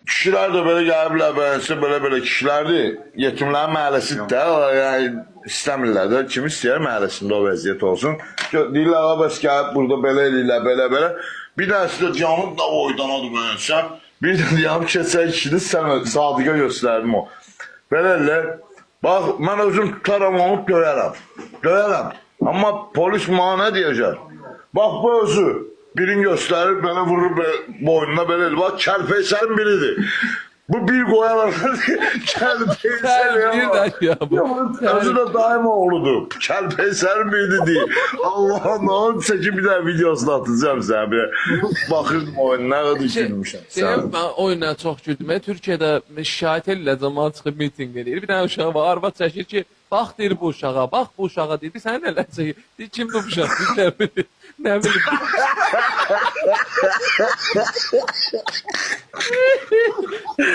Kişilər də belə gəliblər, beləsə belə-belə kişilərdir. Yetimlərin məhəlləsidir də, yəni istəmirlər də. Kim istəyər məhəlləsində o vəziyyət olsun. Deyirlər, "A, bəs gəlib burada belə eləyirlər, belə-belə." Bir dənəsi də canı da oydanadır beləsə. Bir də deyəm keçən kişini sən Sadiqə göstərdim o. Belə elə. Bax, mən özüm tutaram onu döyərəm. Döyərəm. Amma polis mənə nə deyəcək? Bax bu özü. Birini göstərir, belə vurur belə, boynuna belə eləyir. Bax, kəlpeysərin biridir. Bu bir qoyar kəlpeysər Bir ya. də ya bu. Özü də daim oğludur. Kəlpeysərin biridir deyir. Allah'ım onun çəkib bir dənə videosunu atacağım sənə bir. Baxırdım oyununa, nə qədər gülmüşəm. Şey, mən oyundan çox güldüm. Türkiyədə şikayət edirlər, camaat çıxıb mitinq eləyir. Bir dənə uşaq var, arvad çəkir ki, bax deyir bu uşağa, bax bu uşağa deyir. Sən nələr çəkir? Deyir, kimdir bu uşaq? Deyir, nə bilim. Nə bilim.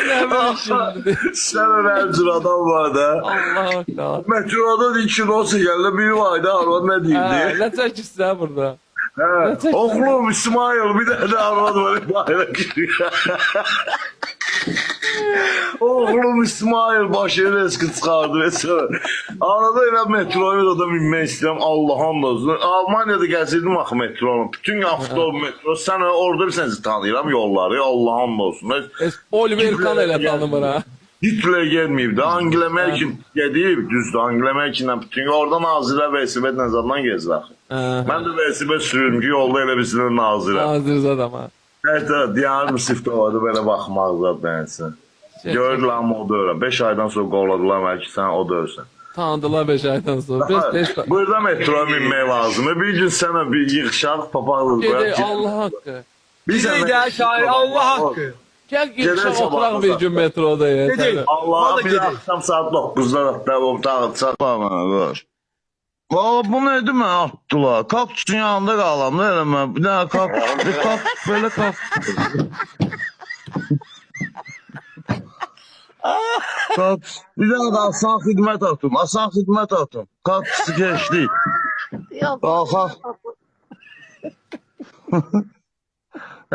Nə bilim kimdir? Sən elə cür adam var da. Allah Allah. Metroda da iki dost gəldi, biri var idi, arvad nə Hə, deyirdi? nə çəkirsən burada? Hə, oğlum İsmail, bir dənə də arvad var, bayıra giriyor. Oğlum İsmail başını reski çıxardı və sonra. Arada elə metroyu da minmək istəyirəm, Allah'ın da olsun. Almaniyada gəzirdim axı metronu. Bütün avtobus, metro. Sən orada bir sənə tanıyıram yolları, Allah'ın da olsun. Oliver Kahn elə tanımır ha. Hitler gelmeyip de Angela Merkel gedib, düzdür, Angela Merkel'lə bütün orada nazirlər velosipedlə zadla gezir axı. Hə, Mən də velosiped sürürüm ki, yolda elə bilsinlər nazirəm. Hazır adam ha. Evet, evet, deyarım sifdə orada belə baxmaq zad bənsin. Gördülər amma o deyirəm. 5 aydan sonra qovladılar məni ki, sən o deyirsən. Tanıdılar 5 aydan sonra. 5 5 Burada metroya minmək lazımdır. Bir gün sənə bir yığışaq, papaqla Gedək Allah haqqı. Bir Gedək də Şahin, Allah haqqı. Gəl Gedək yığışaq sabah oturaq bir gün metroda ya. Gedək. Sən. Allah Vallahi bir gedək. axşam saat 9-da da o dağıtsa mənə qoş. Valla bu nədir mənə atdılar. Kaktusun yanında qalam da elə mən. Bir dənə kaktus, bir kaktus belə kaktus. Kaktus. Bir dənə də asan xidmət atım. Asan xidmət atım. Kaktusu keçdik. Qalxaq.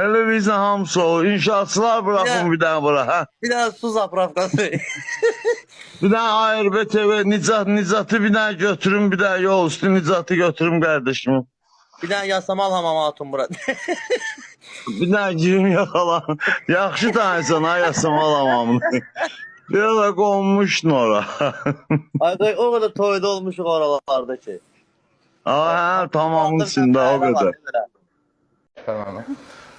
Elə bizə hamısı olur. İnşaatçılar bıraxın bir dənə bura. Hə? Bir dənə su zapravkası. Bir dənə ARB TV Nicat Nicatı bir dənə götürüm, bir dənə yol üstü Nicatı götürüm qardaşımı. Bir dənə Yasamal hamama atın bura. Bir dənə girim yaxalan. Yaxşı tanıysan ha Yasamal hamamını. Bir də qonmuşdun ora. Ay o qədər toyda olmuşuq oralarda ki. Aha, tamamın içində o qədər. Fərmanı.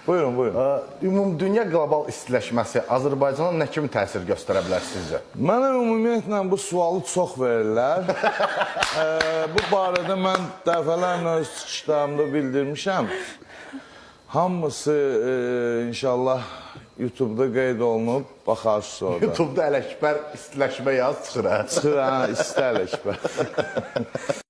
Buyurun, buyurun. Ümumdünya qlobal istiləşməsi Azərbaycana nə kimi təsir göstərə bilər sizcə? Mənə ümumiyyətlə bu sualı çox verirlər. Bu barədə mən dəfələrlə öz çıxışlarımda bildirmişəm. Hamısı inşallah YouTube-da qeyd olunub, baxarsınız orada. YouTube-da Ələkbər istiləşmə yaz çıxır hə. Çıxır, hə, isti Ələkbər.